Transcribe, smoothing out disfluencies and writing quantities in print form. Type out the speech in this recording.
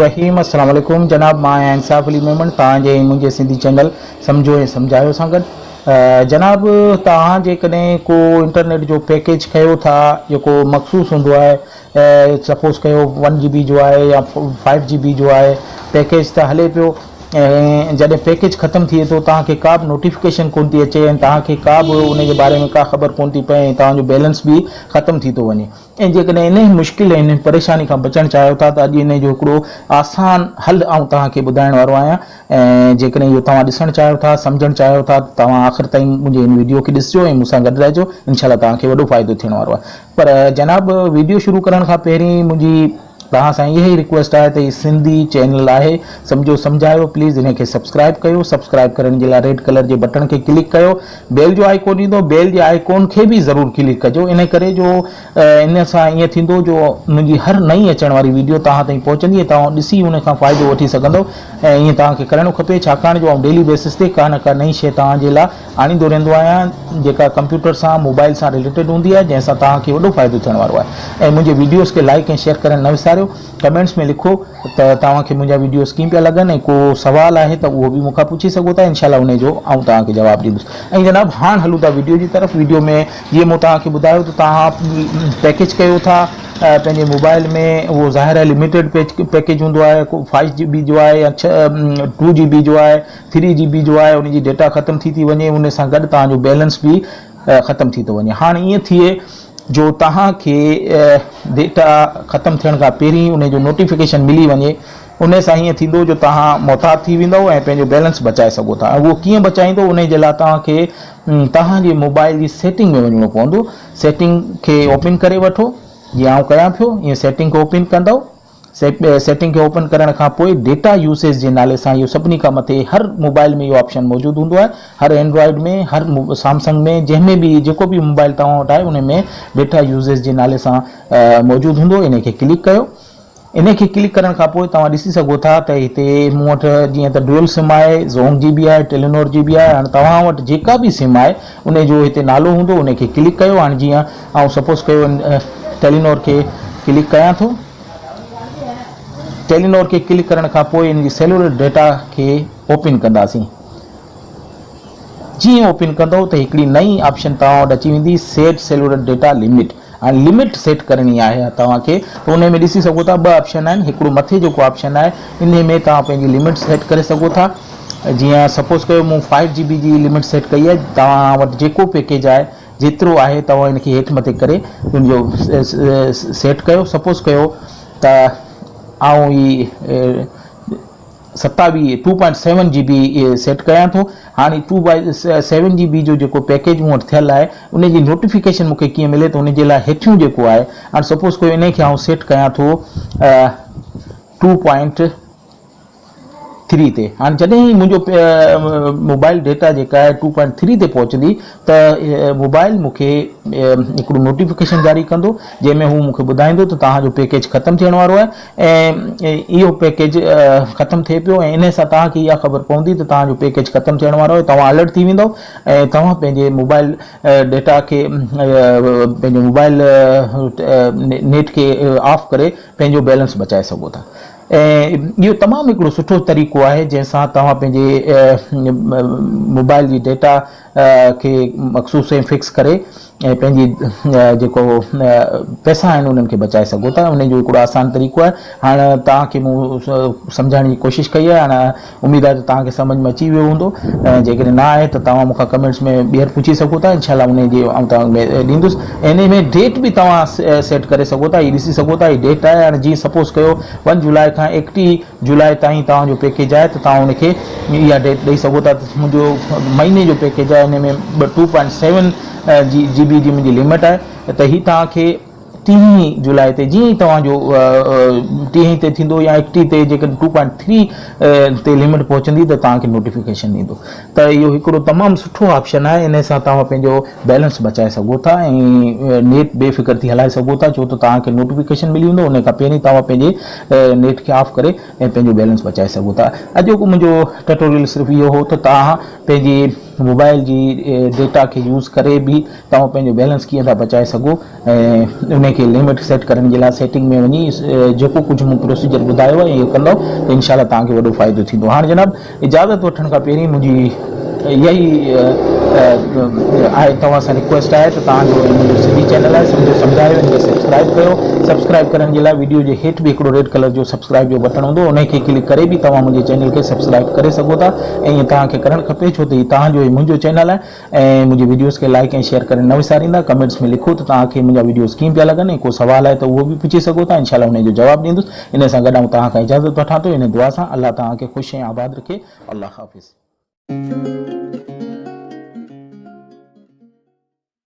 الرحيم السلام عليڪم جناب مان آهيان انصاف علي ميمڻ توهان جي ۽ منهنجي سنڌي چينل سمجهو ۽ سمجهايو سان گڏ جناب توهان جيڪڏهن ڪو انٽرنيٽ جو پيڪيج کنيو ٿا جيڪو مخصوص هوندو آهي سپوز ڪيو ون جي بي جو آهي يا فائيو جي بي جو آهي پيڪيج ته هلي پيو ۽ جڏهن پيڪيج ختم ٿئي ٿو توهان کي ڪا به نوٽيفڪيشن ڪون ٿي اچي ۽ توهان کي ڪا به ان جي باري ۾ ڪا خبر ڪون ٿي پئي ۽ توهان جو بيلنس به ختم ٿي ٿو وڃي ۽ جيڪڏهن انهي مشڪل ۽ انهي پريشاني کان بچڻ چاهيو ٿا ته اڄ انهي جو هڪڙو آسان حل آئون توهان کي ٻڌائڻ وارو آهيان ۽ جيڪڏهن اهو توهان ڏسڻ چاهيو ٿا سمجهڻ چاهيو ٿا ته توهان آخر تائين منهنجي هن وڊيو کي ڏسجو ۽ مون سان گڏ رهجو انشاء الله توهان کي وڏو فائدو ٿيڻ وارو آهي پر جناب وڊيو شروع ڪرڻ کان پهرين منهنجي توهان سان اها ئي رڪويسٽ آهي ته هي سنڌي چينل آهي سمجهو سمجهايو پليز ان کي سبسڪرائب ڪيو سبسڪرائب ڪرڻ جي لاء ريڊ ڪلر جي بٽڻ کي ڪلڪ ڪيو بيل جو آئيڪون ايندو بيل جي آئيڪون کي به ضرور ڪلڪ ڪجو ان ڪري جو ان سان ائين ٿيندو جو منهنجي هر نئين اچڻ واري ويڊيو توهان تائين پهچندي ۽ توهان ڏسي ان کان فائدو وٺي سگهندو ۽ ائين توهان کي ڪرڻو کپي ڇاڪاڻ جو آئون ڊيلي بيسس تي ڪا نه ڪا نئين شيء توهان جي لاء آڻيندو رهندو آهيان جيڪا ڪمپيوٽر سان موبائل سان رليٽيڊ هوندي آهي جنهن سان توهان کي وڏو فائدو ٿيڻ وارو آهي ۽ منهنجي ويڊيوز کي لائيڪ ۽ شيئر ڪرڻ نه وساريو ڪمينٽس ۾ لکو ته توهان کي منهنجا ويڊيوز ڪيئن پيا لڳن ۽ ڪو سوال آهي ته اهو به مون کان پڇي سگهو ٿا انشاء الله انهي جو آئون توهان کي جواب ڏيندس ۽ جناب هاڻ هلون ٿا ويڊيو جي طرف ويڊيو ۾ جيئن مون توهان کي ٻڌايو ته توهان پيڪيج ڪيو ٿا پنهنجي موبائل ۾ اهو ظاهر آهي لميٽيڊ پيڪيج هوندو آهي ڪو فائيو جي بي جو آهي يا ڇهه ٽو جي بي جو آهي ٿري جي بي جو آهي ان جي ڊيٽا ختم ٿي ٿي وڃي ان سان گڏ توهان جو بيلنس به ختم ٿي ٿو وڃي هاڻ ائين ٿئي جو توهان کي ڊيٽا ختم ٿيڻ کان پهرين ان جو نوٽيفڪيشن ملي وڃي ان سان ائين ٿيندو جو توهان محتاط ٿي ويندو ۽ پنهنجو بيلنس بچائي سگهو ٿا اهو ڪيئن بچائيندو ان جي لاء توهان کي توهان جي موبائل جي سيٽنگ ۾ وڃڻو پوندو سيٽنگ کي اوپن ڪري وٺو جيئن آئون ڪيان پيو ائين سيٽنگ کي اوپن ڪندو سيٽنگ کي اوپن ڪرڻ کان پوء ڊيٽا يوسيج جي نالي سان اهو سڀني کان مٿي هر موبائل ۾ اهو آپشن موجود هوندو آهي هر اينڊرائيڊ ۾ هر سامسنگ ۾ جنهن ۾ به جيڪو به موبائل توهان وٽ آهي ان ۾ ڊيٽا يوسيج جي نالي سان موجود هوندو ان کي ڪلڪ ڪيو ان کي ڪلڪ ڪرڻ کان پوء توهان ڏسي سگهو ٿا ته هتي مون وٽ جيئن ته ڊوئل سم آهي زونگ جي به آهي ٽيلينور جي به آهي هاڻي توهان وٽ جيڪا به سم آهي ان جو هتي نالو هوندو ان کي ڪلڪ ڪيو هاڻي جيئن آئون سپوز ڪيو ٽيلينور کي ڪلڪ ڪيان ٿو ٽيلينور کي ڪلڪ ڪرڻ کان پوء ان جي سيلولر ڊيٽا کي اوپن ڪنداسين. جيئن اوپن ڪندو ته هڪڙي نئين آپشن توهان وٽ اچي ويندي سيٽ سيلولر ڊيٽا لمٽ هاڻي لمٽ سيٽ ڪرڻي آهي توهان کي ته انهي ۾ ڏسي سگهو ٿا ٻه آپشن آهن هڪڙو مٿي جيڪو آپشن آهي انهي ۾ توهان پنهنجي لمٽ سيٽ ڪري سگهو ٿا جيئن سپوز ڪيو مون فائيو جي بي جي لمٽ سيٽ ڪئي آهي توهان وٽ جيڪو پيڪيج آهي جيترو آهي توهان ان کي هيٺ مٿي ڪري ان جو سيٽ ڪيو سپوز ڪيو ته آئون هي ستاويهه two point seven G B set ڪيان ٿو هاڻي ٽو بائي سيون جي بي جو جيڪو پيڪيج مون وٽ ٿيل آهي ان جي نوٽيفڪيشن مون کي ڪيئن ملي ته ان جي لاء هيٺيون جيڪو آهي هاڻي سپوز ڪيو ان کي آئون سيٽ ڪيان ٿو ٽو پوائنٽ ٿري تي هاڻي جڏهن ئي منهنجو موبائل ڊيٽا جيڪا آهي ٽو پوائنٽ ٿري تي پهچندي ته موبائل مون کي هڪڙو نوٽيفڪيشن جاري ڪندو جنهن ۾ هو مون کي ٻڌائيندو ته توهان جو پيڪيج ختم ٿيڻ وارو آهي ۽ اهو پيڪيج ختم ٿئي پيو ۽ ان سان توهان کي اها خبر پوندي ته توهان جو پيڪيج ختم ٿيڻ وارو آهي توهان الرٽ ٿي ويندو ۽ توهان پنهنجي موبائل ڊيٽا کي پنهنجو موبائل نيٽ کي آف ڪري پنهنجو بيلنس بچائي سگهو ٿا. ۽ اهو تمام هڪڙو سٺو طريقو آهي جنهن سان توهان پنهنجي موبائل جي ڊيٽا کي مخصوص ۽ فڪس ڪري ۽ پنهنجي جيڪو پئسا آهن انهن کي بچائي سگهو ٿا ان جو هڪڙو آسان طريقو آهي هاڻ توهان کي مون سمجهائڻ جي ڪوشش ڪئي آهي هاڻ اميد آهي ته توهان کي سمجهه ۾ اچي ويو هوندو ۽ جيڪڏهن نه آهي ته توهان مون کان ڪمينٽس ۾ ٻيهر پڇي سگهو ٿا انشاء الله انهي جي آئون توهان کي ڏيندس ۽ انهي ۾ ڊيٽ به توهان سيٽ ڪري سگهو ٿا هي ڏسي سگهو ٿا هي ڊيٽ آهي هاڻي جيئن سپوز ڪيو ون جولاء کان ايڪٽيهه جولاء تائين توهان جو پيڪيج آهي ته توهان ان کي اها ڊيٽ ڏئي سگهو ٿا ته منهنجو مهيني جو پيڪيج آهي انهي ۾ ٽو پوائنٽ سيون جي جي بي جي منهنجي لمٽ آهي ته هي توهان کي ٽيهين جولاء تي جيئن ئي توهان جو ٽيهين تي ٿيندو يا ايڪٽيهه تي جيڪڏهن ٽو پوائنٽ ٿري تي لمٽ پهچندي ته توهان کي نوٽيفڪيشن ايندو ته اهو هڪڙو تمام سٺو آپشن آهي ان سان توهان پنهنجو بيلنس بچائي سگهو ٿا ۽ نيٽ بي فڪر ٿي هلائي سگهو ٿا ڇو ته توهان کي نوٽيفڪيشن ملي ويندو ان کان پهرين توهان پنهنجي نيٽ کي آف ڪري ۽ پنهنجو بيلنس بچائي سگهو ٿا اڄوڪو منهنجو ٽيوٽوريل صرف اهو هو ته توهان پنهنجي موبائل جي ڊيٽا کي يوز ڪري به توهان پنهنجو بيلنس ڪيئن ٿا بچائي سگهو ۽ ان کي. کي لمٽ سيٽ ڪرڻ جي لاء سيٽنگ ۾ وڃي جيڪو ڪجهه مون پروسيجر ٻڌايو آهي اهو ڪندؤ ته انشاء الله توهان کي وڏو فائدو ٿيندو. هاڻ جناب اجازت وٺڻ کان پهرين منهنجي اها ئي آهي توهان سان رڪويسٽ آهي ته توهان جو منهنجو سنڌي چينل آهي سمجهو سمجهايو ان کي سبسڪرائب ڪيو سبسڪرائب ڪرڻ جي لاء ويڊيو جي هيٺ به هڪڙو ريڊ ڪلر جو سبسڪرائب جو بٽڻ هوندو ان کي ڪلڪ ڪري به توهان منهنجي چينل کي سبسڪرائب ڪري سگهو ٿا ۽ ائين توهان کي ڪرڻ کپي ڇو ته هي توهان جو ۽ منهنجو چينل آهي ۽ منهنجي وڊيوز کي لائيڪ ۽ شيئر ڪرڻ نه وساريندا ڪمينٽس ۾ لکو ته توهان کي منهنجا وڊيوز ڪيئن پيا لڳن ۽ ڪو سوال آهي ته اهو به پڇي سگهو ٿا انشاء الله انهي جو جواب ڏيندس انهي سان گڏ آئون توهان کان اجازت وٺان ٿو انهي دعا سان الله توهان کي خوش ۽ آباد رکي الله حافظ.